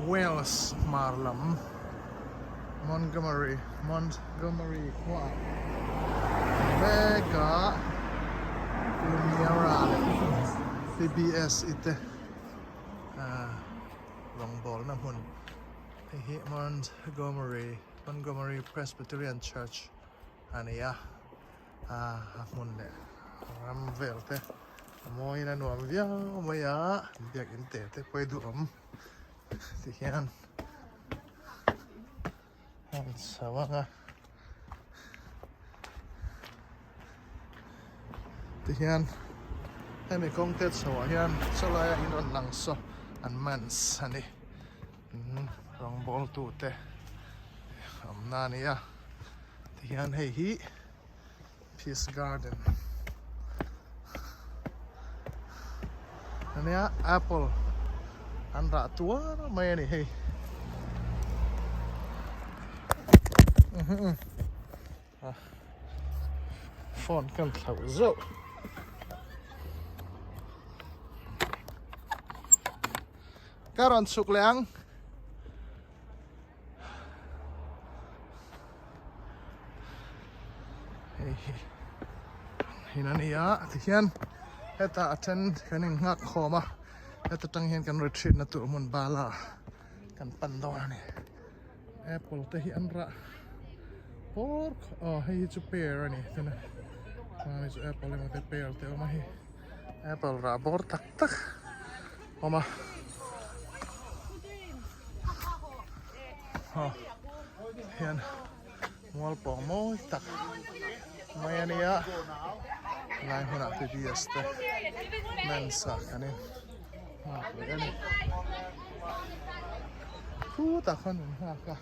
Wales hmar lam Montgomery Montgomery khuaah an mek a, Lumiera leh PBS-i te rawngbawlna hmun hei hi Montgomery Montgomery Presbyterian Church a ni a, a hmun leh ram vel te a mawiin a nuam viau mai a, biakin te te pawh hi duhawm ti hian a rawn chho ang a ti hian hemi kawng te chho ah hian chawlai a in rawn lang saw an mans a ni rawngbawl tu te awmna a ni a ti hian hei hi Peace Garden ania apple an rah tuar mai a ni hei phone kan thlauh zeuh ka rawn chhuk leh ang. Hei hi in a ni a tihian hetah a then kan innghak khawm a heta tang hian kan retreat na tur hmun bala kan pan dawn a ni apple te hi an rah pawr aw hei hi chu pear a ni tin a hei chu apple emaw te pear te a awm a hei apple rah bawr tak tak a awm a. Hian mual pawng mawi tak mai a nia lai hmunah PBS te men's ah kan in nghak leh a ni khutah khuan min nghak a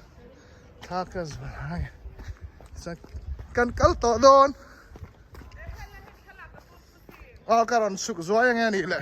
thla ka zual lai chuan kan kal tawh dawn aw ka rawn chhuk zuai ange a nih le.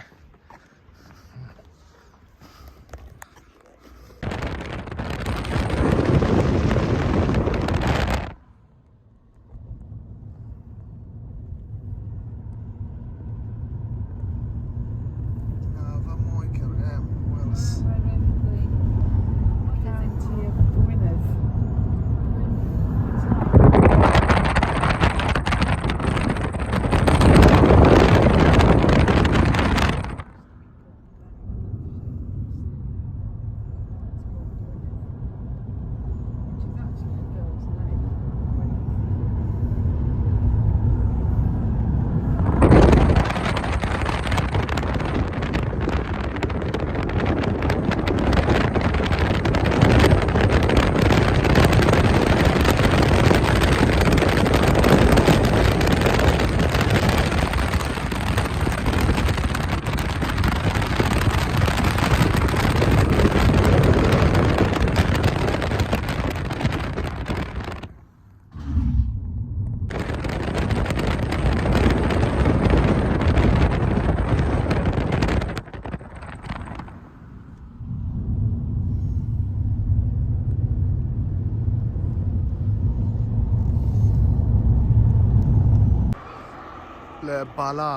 Leh bala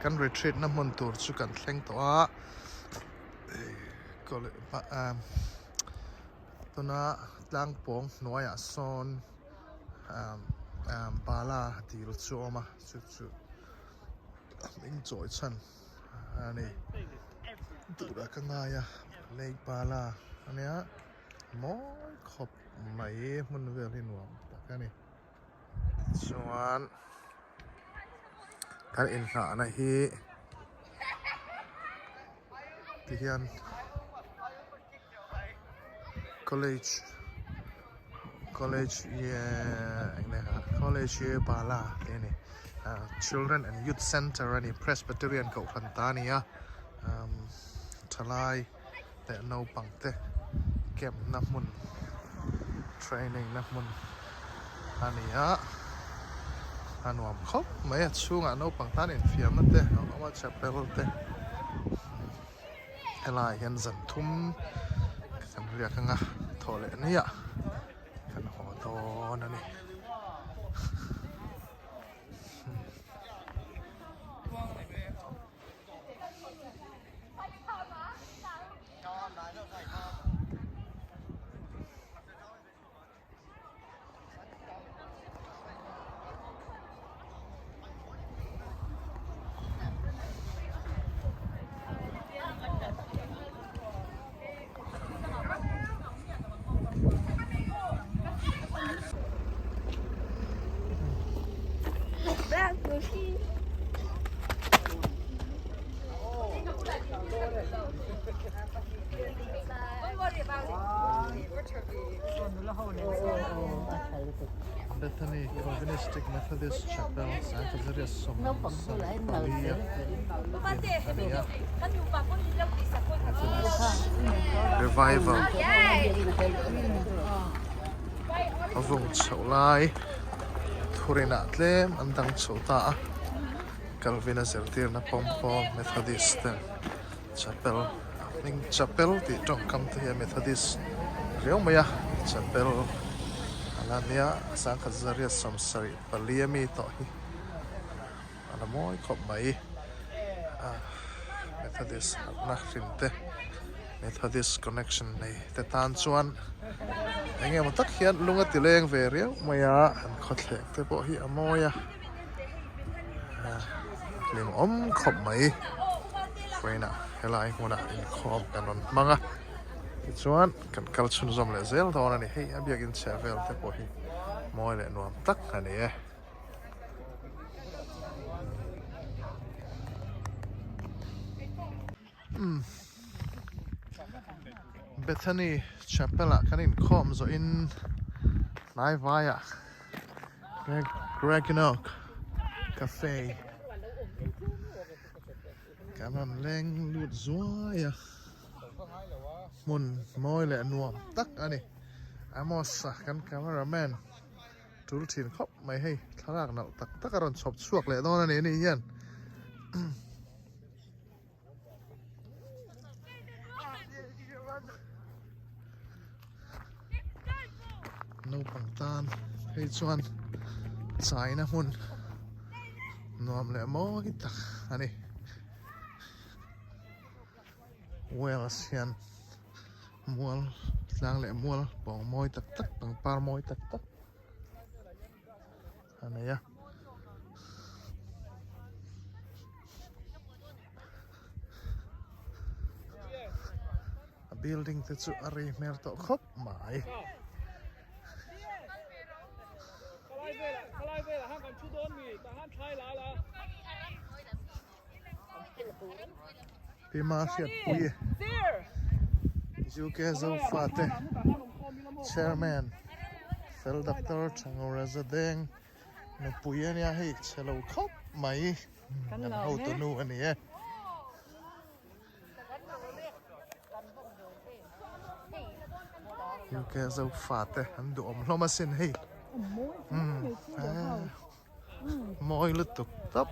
kan retreat na hmun tur chu kan thleng tawh a tuna tlang pawng hnuaiah sawn bala dil chu a awm a chu chu a hming chawi chhan a ni tura ka ngai a lake bala ania mawi khawp mai hmun vel hi nuam tak a ni chuan kan inhnahna hi tihian college college eng nge kha college hi bala tih a ni children and youth center a ni presbyterian kohhran ta a ni a thalai leh naupang te camp na hmun training na hmun a ni a a nuam khawp mai a chhungah naupang tan infiamna te a awm a chapel te helaiah hian zan thum kan riak anga thawh leh niah kan haw dawn a ni. Bethany Calvinistic Methodist Chapel Sangkhazaria 74 a ni a. Methodist Revival a vung chhoh lai thurinah tlem an dang chhoh ta a Calvin a zirtirna pawm pawm Methodist ten Chapel a hming Chapel tih tawngkam te hi a Methodist riau mai a Chapel a la nia 1974 a mi tawh hi. A la mawi khawp mai a Methodist harhna hrim te Methodist connection nei te tan chuan eng emaw tak hian lung a ti leng ve riau mai a an khawthleng te pawh hi a mawi a hlimawm khawp mai vawiinah helai hmunah inkhawm kan rawn hmang a tichuan kan kal chhunzawm leh zel dawn a ni hei a biakin chheh vel te pawh hi mawi leh nuam tak a ni e. Bethany Chapel ah kan inkhawm zawhin hnai vaiah Greg Cafe kan rawn leng lut zuai a hmun mawi leh nuam tak a ni Amos-a kan camera man. Tul thin khawp mai hei thlalak nalh tak tak a rawn chhawp chhuak leh dawn a ni anih hian naupang tan phei chuan chaina hmun nuam leh mawi tak a ni Wales hian. Mual tlang leh mual pawng mawi tak tak pangpar mawi tak tak a nei a. A building te chu a rei hmel tawh khawp mai. Pima Hriatpui UK Zofate Chairman Fel Doctor Thanguraza Deng nupui a nia hei chhe lo khawp mai kan hotu nu a ni e. UK Zofate an duhawm hlawm asin hei. Mawi lutuk tawp.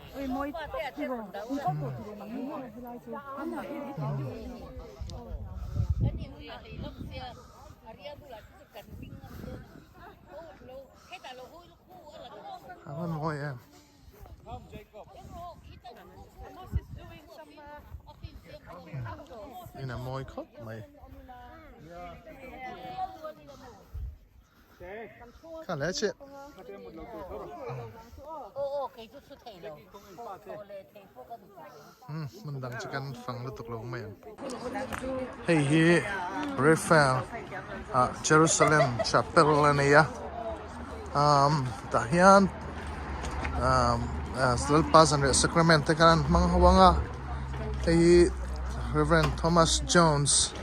A va mawi em. In a mawi khawp mai. Kha le che. Hmun dang chu kan fang lutuk lo mai ang. Hei hi Raphael ah Jerusalem Chapel a nei a. Um tah hian um Lalpa Zanriah Sacrament te khan an hmang ho ang a. Hei hi Reverend Thomas Jones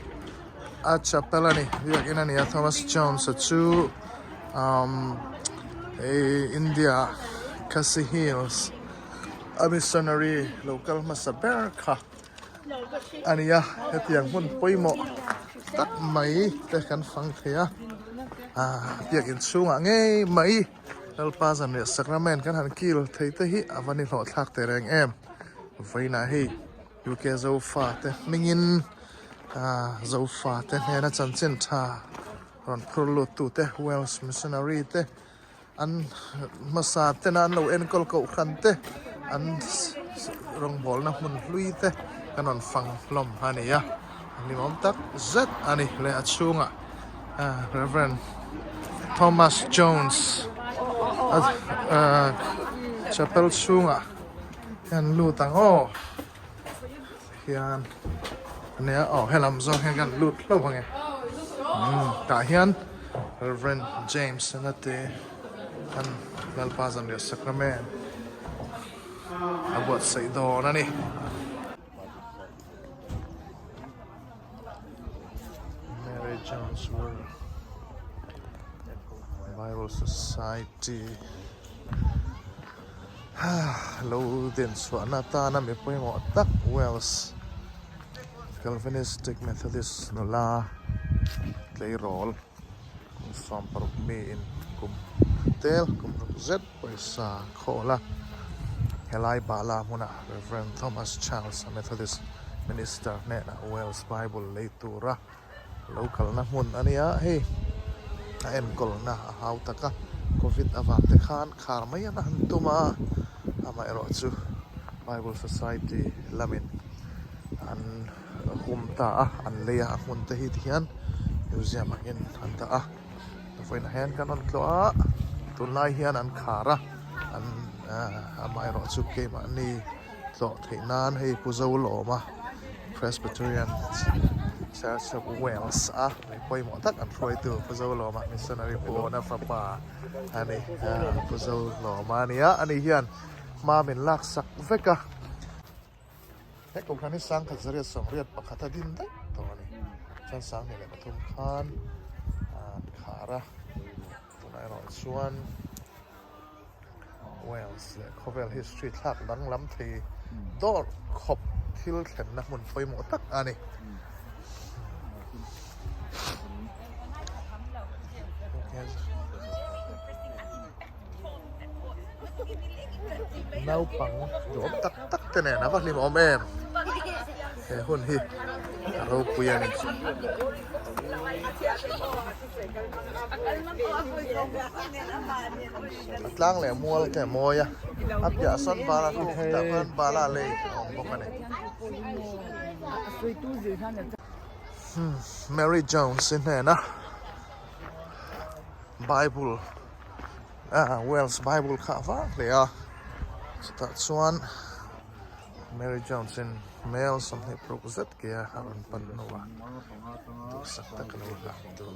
A chapel a ni biakin a ni a Thomas Jones a chu umm hei India Khasi Hills a missionary lo kal hmasa ber kha a ni a hetiang hmun pawimawh tak mai te kan fang thei a ah biakin chhungah ngei mai Lalpa Zanriah Sacrament kan han kil thei te hi a va ni hlawhthlak teh reng em vawiinah hei. UK Zofate hmingin Zofate hnena chanchin tha rawn phur luttute Wales Missionary te an hmasa tena an lo enkawl kohhran te an rawngbawlna hmun hlui te kan rawn fang hlawm a ni a hlimawm tak zet a ni le a chhungah Rev Thomas Jones chapel chhungah. Hian lut ang aw hian ania aw helam zawng hian kan lut hlauh ang e umm tah hian Reverend James a te an Lalpa Zanriah Sacrament a buatsaih dawn a ni. Jones World Bible Society lo den chhuahna atana mi pawimawh tak Wales Calvinistic Methodist nula tleirawl kum 60 miin kum tel kum ruk zet pawisa khawl a helai Bala hmuna Rev Thomas Charles a Methodist minister hnenah Wales Bible lei tura lo kalna hmun a nia hei a enkawlna a hau tak a covid avang te khan khar mai an han tum a amaherawh chu Bible Society lamin an hum ta a an lei a a hmun te hi tihian museum angin an dah a vawiinah hian kan rawn tlawh a tunlai hian an khar a an amaherawh chu keimahni tlawh theih nan hei Pu Zolawma Presbyterian Church of Wales a mi pawimawh tak an hruaitu Pu Zolawma missionary pawna fapa a ni Pu Zolawma a ni a ani hian hma min laksak vek a he kohhran hi sangkhat zariat sawmriat pakhat a din daih tawh a ni chuan sanghnih leh pathum khan an khar a tunah erawh chuan. Wales leh khawvel history thlak danglam thei dawr khawp thil thlenna hmun pawimawh tak a ni. Naupang duhawm tak tak te nen a va hlimawm em he hun hi a ropui a ni. A tlang leh mual te a mawi a a piah sawn bala khu tah khuan bala lei a awm bawk a ni Mary Jones i hnena Bible ah Wales Bible kha a vang hle a chutah chuan Mary Jones in mel 26 zet ke a rawn pan hnuah duhsak tak a lo hlang tur.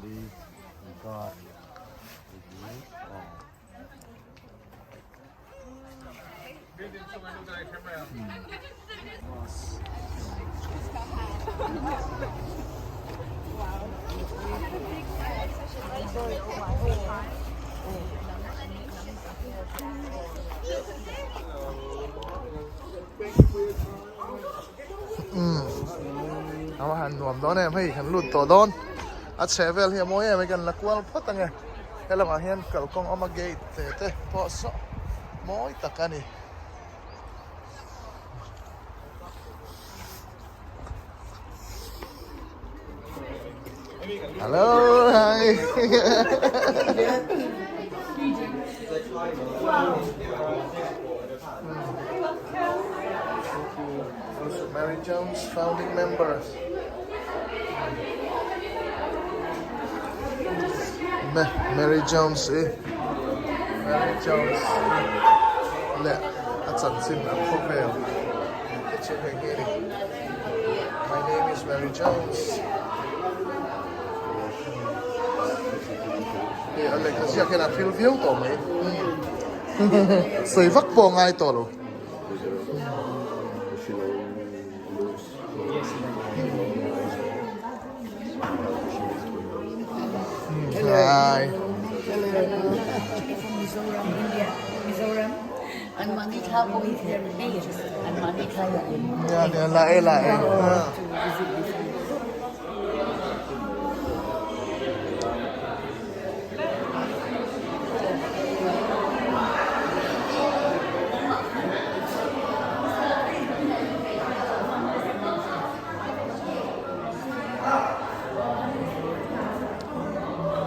Umm a va han nuam dawn em hei kan lut tawh dawn a chheh vel hi a mawi em kan la kual phawt ange helamah hian kalkawng awm a gate te te pawh saw mawi tak a ni. Hello hi Mary Jones founding member Mary Jones i Mary Jones leh a chanchin a khawvel te chu hei hi a ni My name is Mary Jones Hei a lehkha ziak hian a thil viau tawh mai sawi vak pawh a ngai tawh lo. Hi. La e la e.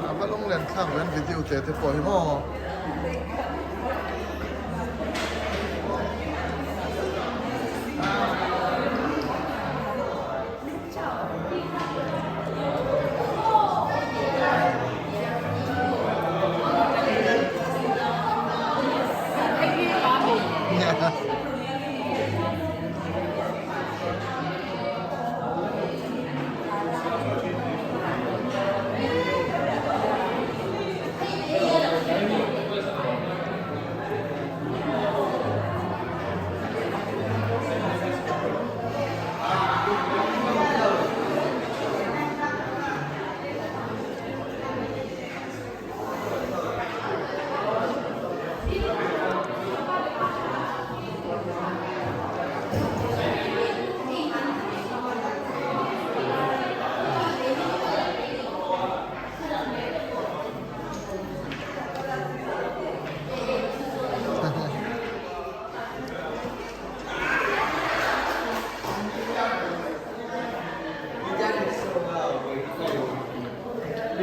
A va lung len thlak ve an video te te pawh hi maw.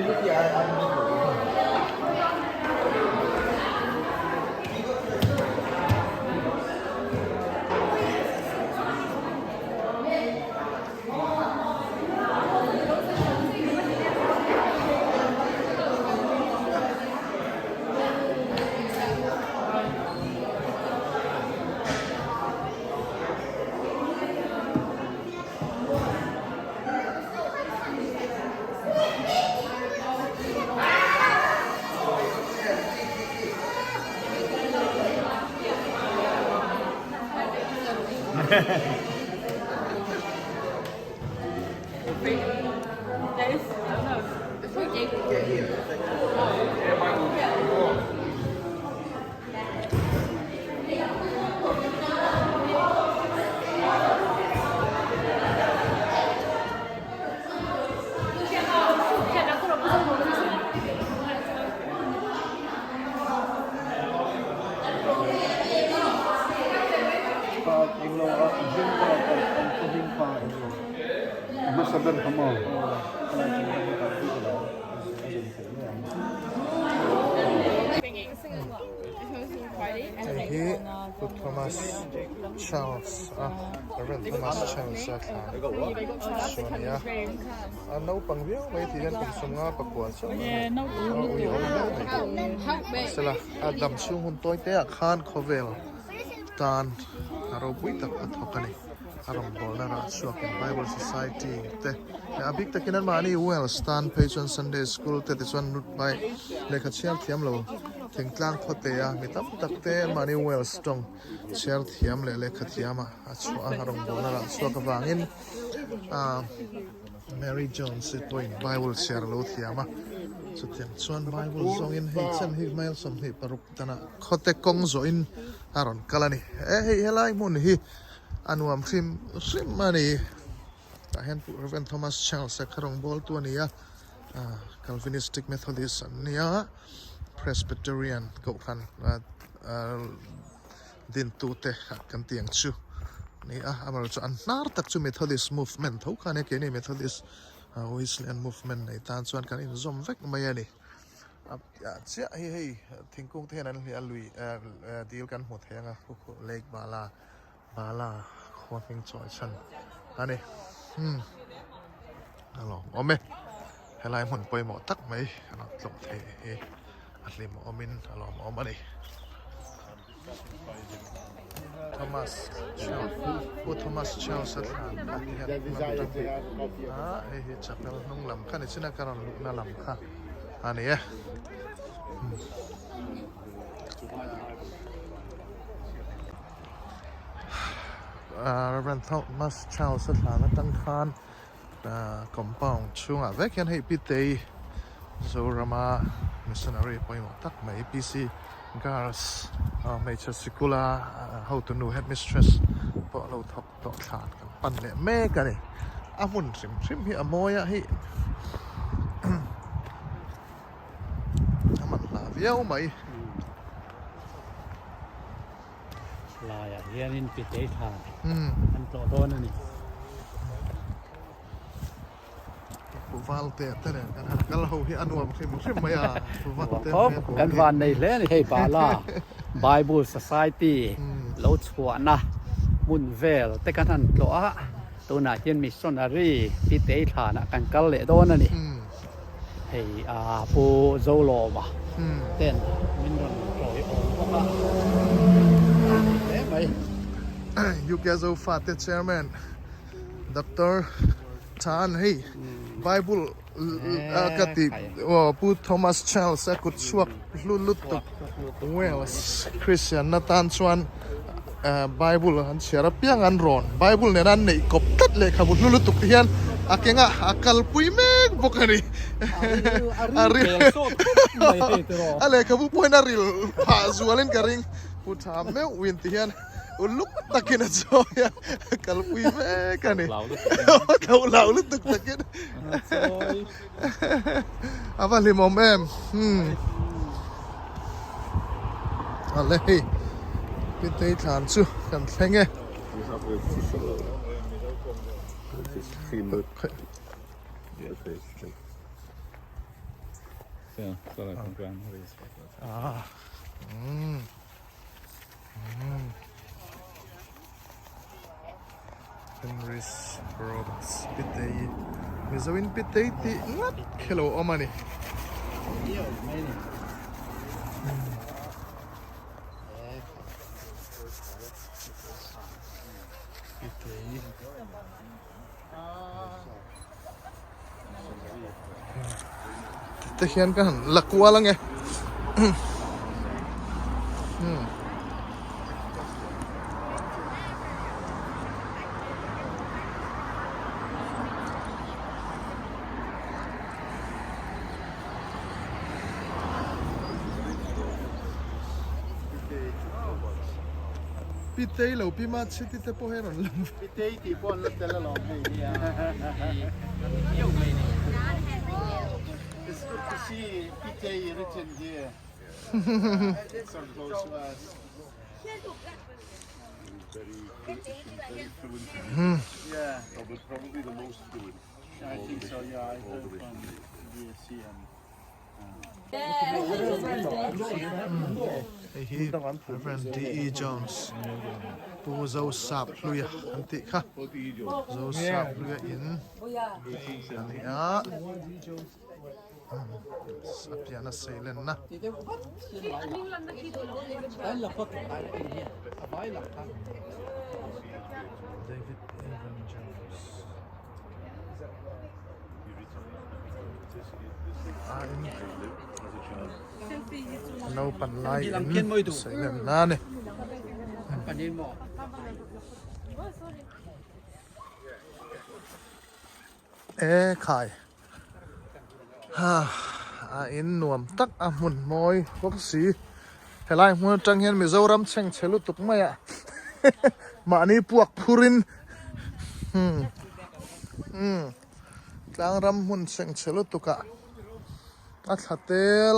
Hei hi Pu Thomas Charles a Rev Thomas Charles a thla chu a ni a a naupang viau mai tih hian kum sawmnga pakua chauh a ni a ui awm viau mai mahsela a dam chhung hun tawi te ah khan khawvel tan a ropui tak a thawk a ni. A rawngbawlna rah chhuakin Bible Society te leh a bik takin anmahni Wales tan phei chuan Sunday School te tichuan bai lehkha chhiar thiam lo thingtlang khawte a mi tam tak te anmahni Wales tawng chhiar thiam leh lehkha thiam a a chhuah a a rawngbawlna rah chhuak avangin ah Mary Jones i pawhin Bible chhiar a lo thiam a chutiang chuan Bible zawngin hei chen hi mile 26 danah khawte kawng zawhin a rawn kal a ni e hei helai hmun hi. A nuam hrim hrim a ni. Tah hian Pu Rev Thomas Charles a kha rawngbawltu a ni a, Calvinistic Methodist an ni a, Presbyterian kohhran dintute kan tih ang chu a ni a. Amaherawhchu an hnar tak chu Methodist movement tho kha a ni a, keini Methodist Wesleyan movement nei tan chuan kan inzawm vek mai a ni. A piah chiah hi hei thingkung te hian an hliah a lui dil kan hmu thei ang a Lake Bala Bala khua hming chawi chhan a ni umm a lawm awm e helai hmun pawimawh tak mai a rawn tlawh theih hi a hlim awmin a lawm awm a ni. Thomas Charles Pu Thomas Charles a thlan kha ti hian lam atang a hei hi chapel hnung lam kha ni chin a ka rawn luhna lam kha a ni e. Reverend Thomas Charles a thlan atang khan compound chhungah vek hian hei Pitei Zorama missionary pawimawh tak mai PC Girls hmeichhe sikula hotunu headmistress pawh a lo thawk tawh thlan kan pan leh mek a ni a hmun hrim hrim hi a mawi a hei a man hla viau mai. Laiah hianin Pitei thlan an tlawh dawn a ni. Pu Valte te nen kan han kal ho hi a nuam hrim hrim mai a, Pu Valte hmel pawh hi. Kan van nei hle a ni hei Bala Bible Society lo chhuahna hmun vel te kan han tlawh a, tunah hian Missionary Pitei thlanah kan kal leh dawn a ni. Hei a Pu Zolawma ten min rawn tawi awm bawk a, a ni hle mai. UK Zofate Chairman Doctor Chan hei Bible ka ti Pu Thomas Charles a kut chhuak hlu lutuk Wales Christian na tan chuan Bible an chhiar apiang an rawn Bible nena an neih kawp tlat lehkhabu hlu lutuk te hian a kengah a kalpui mek bawk a ni. A ril a lehkhabu pawhin a ril phah zualin ka ring Pu Tha meuh win ti hian uluk takin a chawi a a kalpui mek a ni. Tlo lau lutuk takin a va hlimawm em. Ale hei Pitei thlan chu kan thleng e. Ah. Mm. Mm. Henrys Roberts Pitei Mizoin Pitei tih ngat khi lo awm a ni. Pitei. Te hian ka han la kual ange. Hmm. Pi tei lo pi ma chhiti te pawh hi a rawn lang ve. Pi tei tih pawh an la tel alawm hei hi a. It's good to see Pi Tei written here. So close to us. Yeah. Probably the most fluent. I think so, yeah. I heard from DSC and Hei hi Reverend D.E. Jones Pu Zosap Hluia an tih kha Zosap Hluia in a ni a a pian a sei lenna. David Evan Jones. Naupan lai in sawi lem na a ni. E khai ha a in nuam tak a hmun mawi bawk si helai hmun atang hian Mizoram chhengchhe lutuk mai a mahni puak phur in hmm hmm tlang ram hmun chhengchhe lutuk ah a thla tel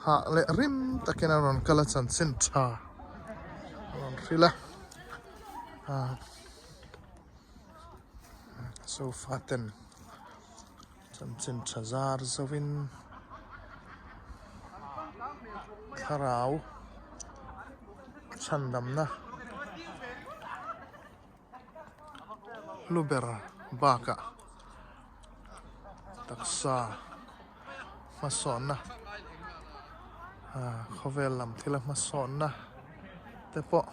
hah leh rim takin a rawn kal a chanchin tha a rawn hrilh a ah sofa ten chanchin tha zar zauhin thlarau chhandamna hlu ber bakah taksa hmasawnna ah khawvel lam thila hmasawnna te pawh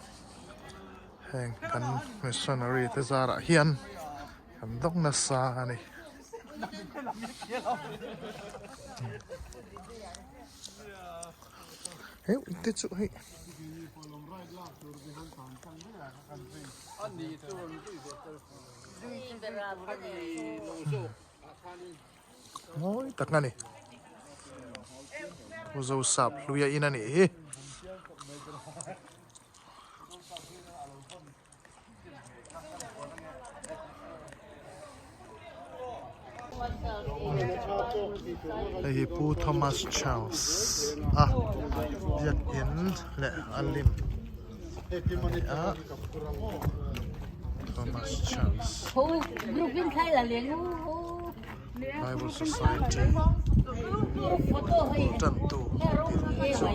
heng kan missionary te zarah hian kan dawk nasa a ni. Heu te chu hei. Mawi tak a ni. Pu Zosap hluia in a nih hi. Hei hi Pu Thomas Charles a biakin leh a lim a ni a Thomas Charles Bible Society bul tantu tih chu.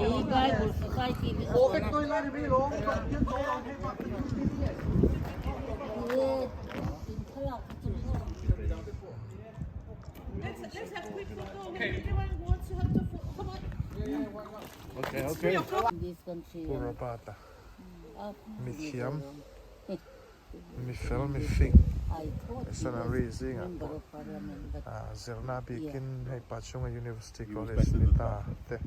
Pu Robert-a mithiam mifel mifing missionary zingah pawh zirna bikin hei Pachhunga University College ni ta te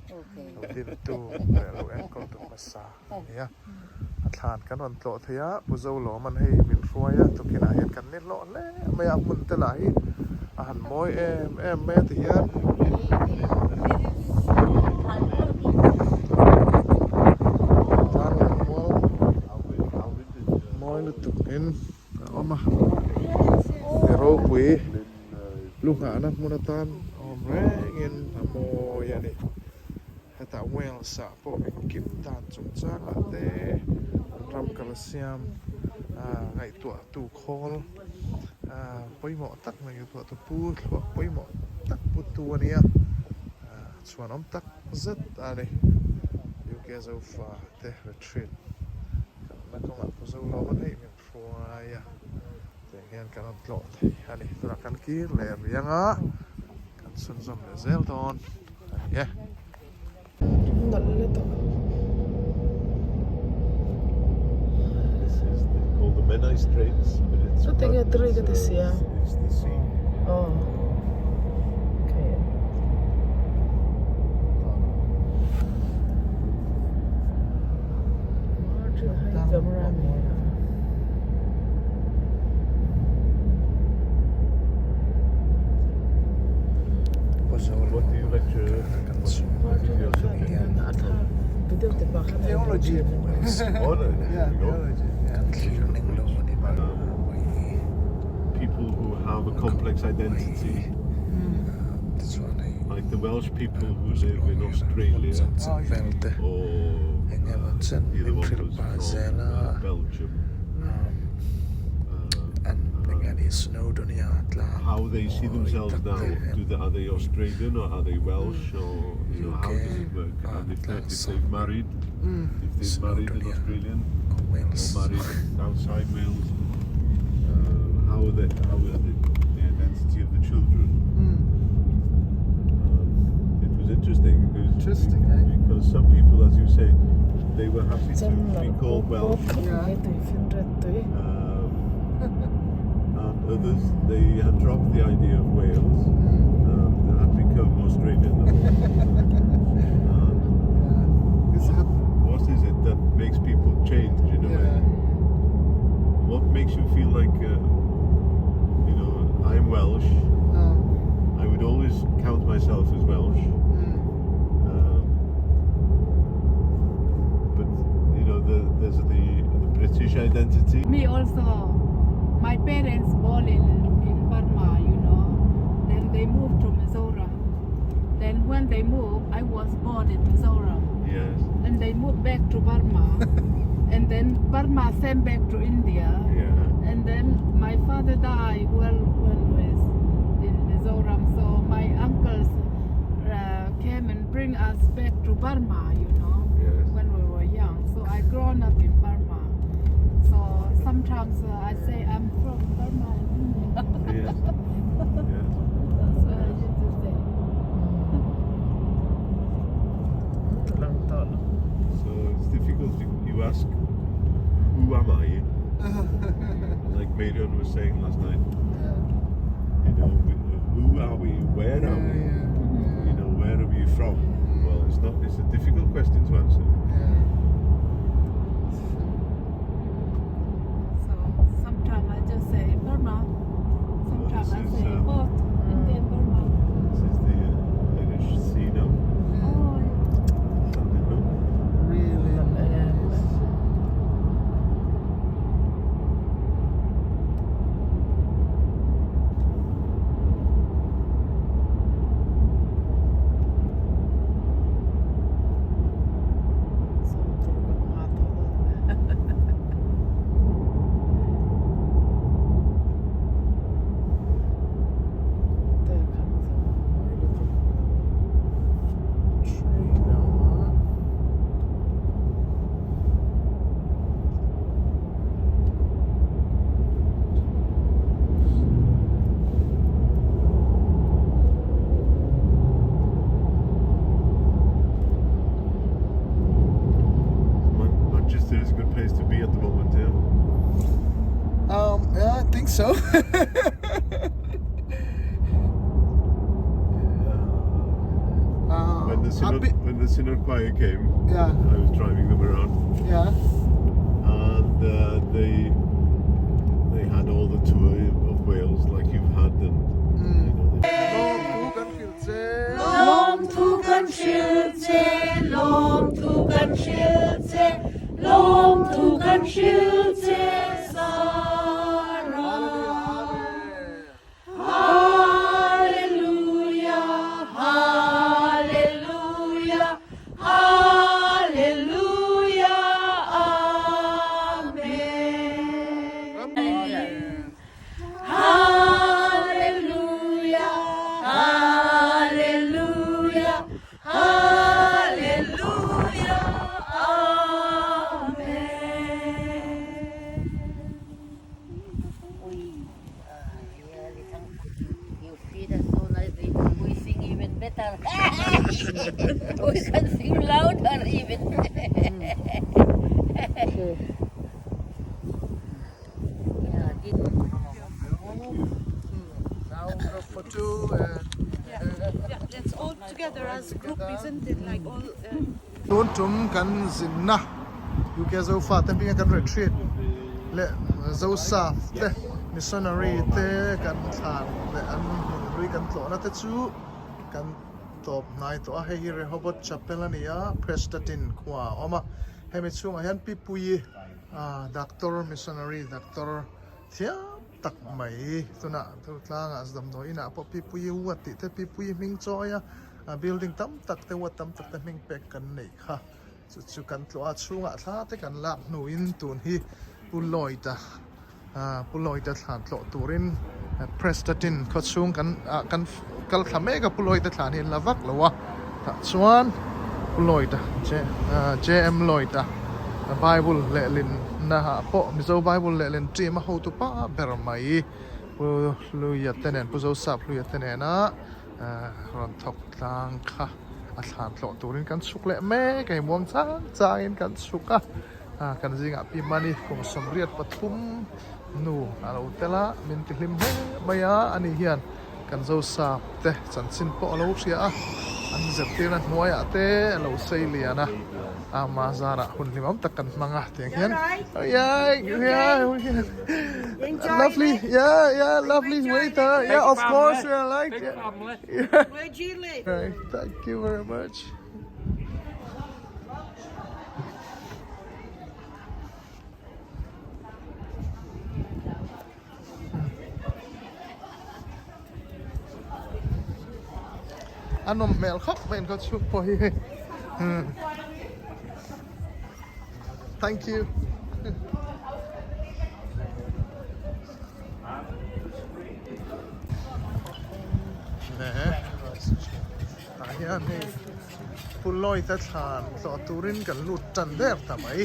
lo dintu leh lo enkawltu hmasa a ni a. A thlan kan rawn tlawh thei a, Pu Zolawman hei min hruai a, tukinah hian kan ni hlawh hle mai a, a hmun te lah hi a han mawi em em mai a ti hian. Tlan leh mual mawi lutuk in a awm a, mi ropui lu nghahna hmun atan a awm rengin a mawi a ni. Hetah Wales ah pawh engkim dan chungchangah te an ram kal siam ngaihtuah tu khawl Pawimawh tak mai ngaihtuah tu pu thluak pawimawh tak pu tu a nia chhuanawm tak zet a ni. UK Zofa te retreat kalna kawngah pu Zolawma hei min hruai a tiang hian kan rawn tlawh thei a ni. Tunah kan kir leh riang a kan chhunzawm leh zel dawn a ni e. This is the, called the Menai Straits, but it's Chuti nge tui ka ti sia. It's the sea. Oh. Okay. Camera mi. What do you lecture? What is your subject? Theology. Oh, no, there we go. People who have a complex identity, like the Welsh people who live in Australia, or the other one was from Belgium. How they see themselves now? Do they, are they Australian or are they Welsh or you know how does it work? And if, they, if they've married, if they've married an Australian or married outside Wales, how are they? How is the, the identity of the children? It was interesting because Interesting, eh? because some people, as you say, they were happy to be called Welsh. And others, they had dropped the idea of Wales and had become Australian. And what is it that makes people change in a way? What makes you feel like, you know, I'm Welsh. I would always count myself as Welsh. But you know, there's the British identity. Me also, my parents born in Burma, you know. Then they moved to Mizoram. Then when they moved, I was born in Mizoram. Yes. And they moved back to Burma. And then Burma sent back to India. Yeah. And then my father died while when was in Mizoram. So my uncles came and bring us back to Burma, you know, Yes. when we were young. So I grown up in Burma. So sometimes I say I'm from Burma and India. Yes. Yes. That's what I used to say. So it's difficult. To, you ask, who am I? Like Marion was saying last night. You know, who are we? Where are we? You know, where are we from? Well, it's not. It's a difficult question to answer. So sometimes I just say Burma. Sometimes I this is, say both India and Burma. This is the Irish Sea now. Oh, yeah. Llandudno. Really nice. Train on. Manchester is a good place to be at the moment, yeah. Yeah, I think so. When the Synod, happy- when the Synod choir came, Yeah. I was driving them around, Yeah. and they had all the tour of Wales like you've had, and you know. They, Lawm thu kan hril che. Lawm thu kan hril che, lawm thu kan hril che, lawm thu kan hril che, Sarah. Hallelujah, hallelujah, hallelujah, amen. louder. We can sing louder even. Yeah, this Now group for two and Yeah, that's all together as a group, isn't it? Like all. Tun tum kan zinna UK Zofa te hminga kan retreat leh Zosaf te missionary te kan thlan leh an hmun hlui kan tlawhna te chu kan tawp hnai tawh a, hei hi Rehoboth Chapel a ni a, Prestatyn khua a awm a, hemi chhungah hian Pi Puii doctor missionary doctor thiam tak mai tunah tlangah damdawi inah pawh Pi Puii ward tih te Pi Puii hming chawi a. A building tam tak te ward tam tak te hming pek kan neih kha chu chu kan tlawh a chhungah thla te kan lak hnuin tun hi Pu Lloyd-a ah Pu Lloyd-a thlan tlawh turin Prestatyn khaw chhung kan ah kan kal thla mek a Pu Lloyd-a thlan hi an la vak lo a tah chuan Pu Lloyd-a J ah JM Lloyd-a Bible lehlin na ah pawh Mizo Bible lehlin team a hotu pa ber mai Pu Hluia te nen Pu Zosap Hluia te nena. Rawn thawk tlang kha a thlan tlawh turin kan chhuk leh mek a ni muang chang changin kan chhuk a kan zingah Pi Mani kum 83 nu a lo tel a min ti hlim hle mai a ani hian kan Zosap te chanchin pawh a lo hria a an zirtirna hnuaiah te a lo sei lian a ama zarah hun hlimawm tak kan hmang a tiang hian lovely yeah yeah lovely waiter yeah of course we are like yeah Where do you live? Right, thank you very much. A nawm hmel khawp mai an khaw chhuk pawh hi hei thank you tah hian hei Pu Lloyd a thlan tlawh turin kan lut tan der ta mai.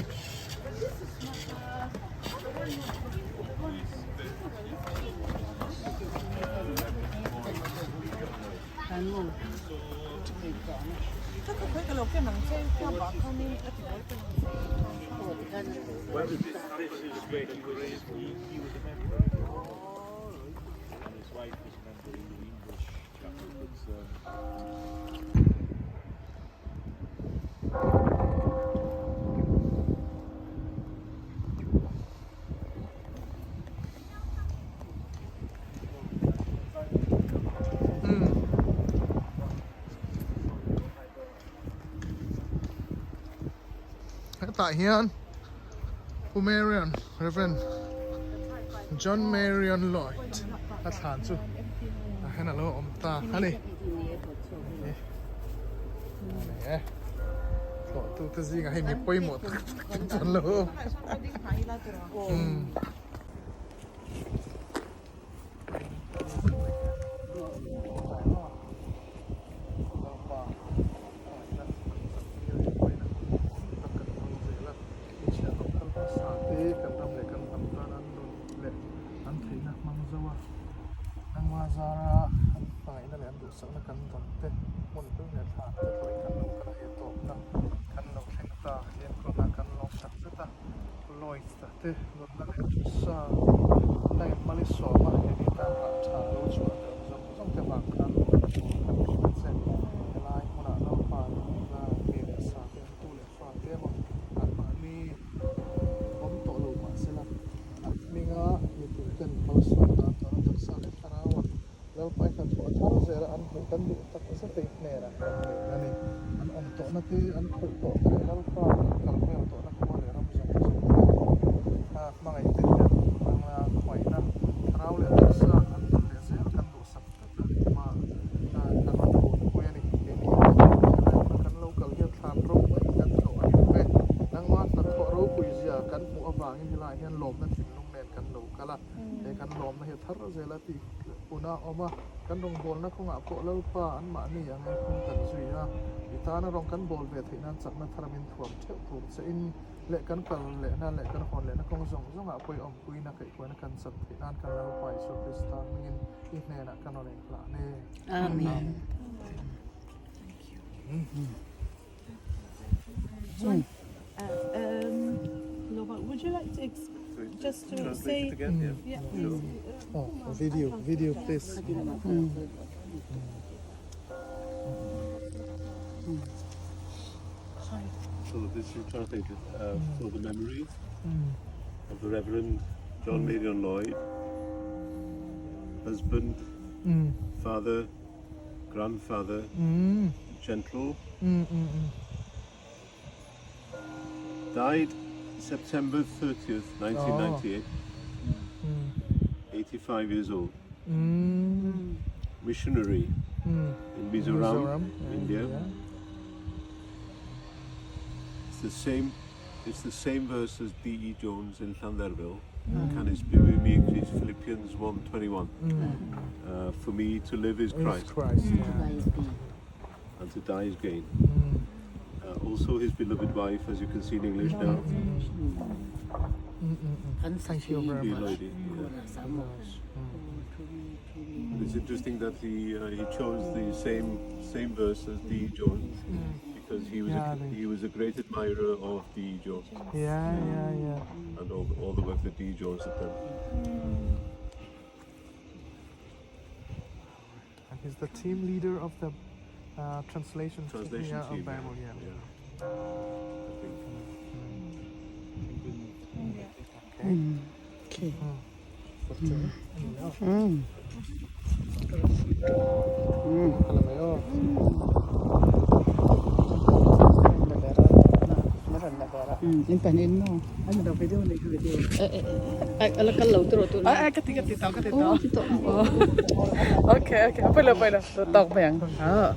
Hetah hian Pu Marion Rev. John Marion Lloyd a thlan chu tah hian a lo awm ta a ni. Tlawh tu te zingah hei mi pawimawh tak tak te chu an lo awm. Te nunna leh thusa na in mali sawm a hemi tan rah tha lo chhuah deuh zawng zawng te vang khan kan hrilh a che. Helai hmunah naupa nunna mi leh sa te an tu leh fa te emaw an mahni awm tawh lo mahsela an hminga mipui ten malsawm dan tawhna taksa leh thlarau a Lalpa i hnathawh a thar zela an hmuh kan duh tak zet i hnenah kan nen a ni. An awm tawhna te, an khawih tawh te leh Lalpa an kal vel tawhna khua leh ram zawng zawng te hmangaih te hian hmanga khawngaihna thlarau leh taksa an dam leh zel kan duhsak vek a mah kan rawn pui a ni. Keini pawh helai hmuna kan lo kal hian thlan ropui kan tlawh a ni lo ve. Nangma hnathawh ropui zia kan hmuh avangin helaiah hian lawmna thinlung nen kan lo kal a. He kan lawmna hi a thar zel a tih hun a awm a, kan rawngbawlna kawngah pawh Lalpa anmahni ang in phung kan zui a, i tana rawng kan bawl ve theih nan chakna thar min thuam theuh tur che in leh kan kal lehna leh kan hawn lehna kawng zawng zawngah pawh i awmpuina kaihhuaina kan chan theih nan kan Lalpa Isua Krista hmingin i hnenah kan rawn inhlah ne. Amen. Chuan Lova, would you like to just to say again, yeah. Yeah. Oh, video, video please. So this is translated for the memory of the Reverend John Marion Lloyd, husband, father, grandfather, gentle, died September 30th, 1998, 85 years old. Missionary in Mizoram, Mizoram, India. yeah. It's the same. It's the same verse as D. E. Jones in Llanderfel. Canys byw i mi Crist, Philippians 1.21. For me to live is Christ, Christ, yeah. and to die is gain. Also his beloved wife, as you can see in English now, Thank you very the much. lady. Yeah. And it's interesting that he chose the same verse as D. E. Jones because he was Yeah, a, he was a great admirer of D. E. Jones Yeah. and all the work that D. E. Jones had done. And he's the team leader of the translation, Translation yeah, team. of Bible, yeah. yeah. I think. Okay. Okay. Alam mo yun. In panin no. Ano daw video ni video. Ala kal lo tro tu. Ay ka ti ka ti tao ka ti tao. Okay okay. Pwede pwede. Tok bang. Ah.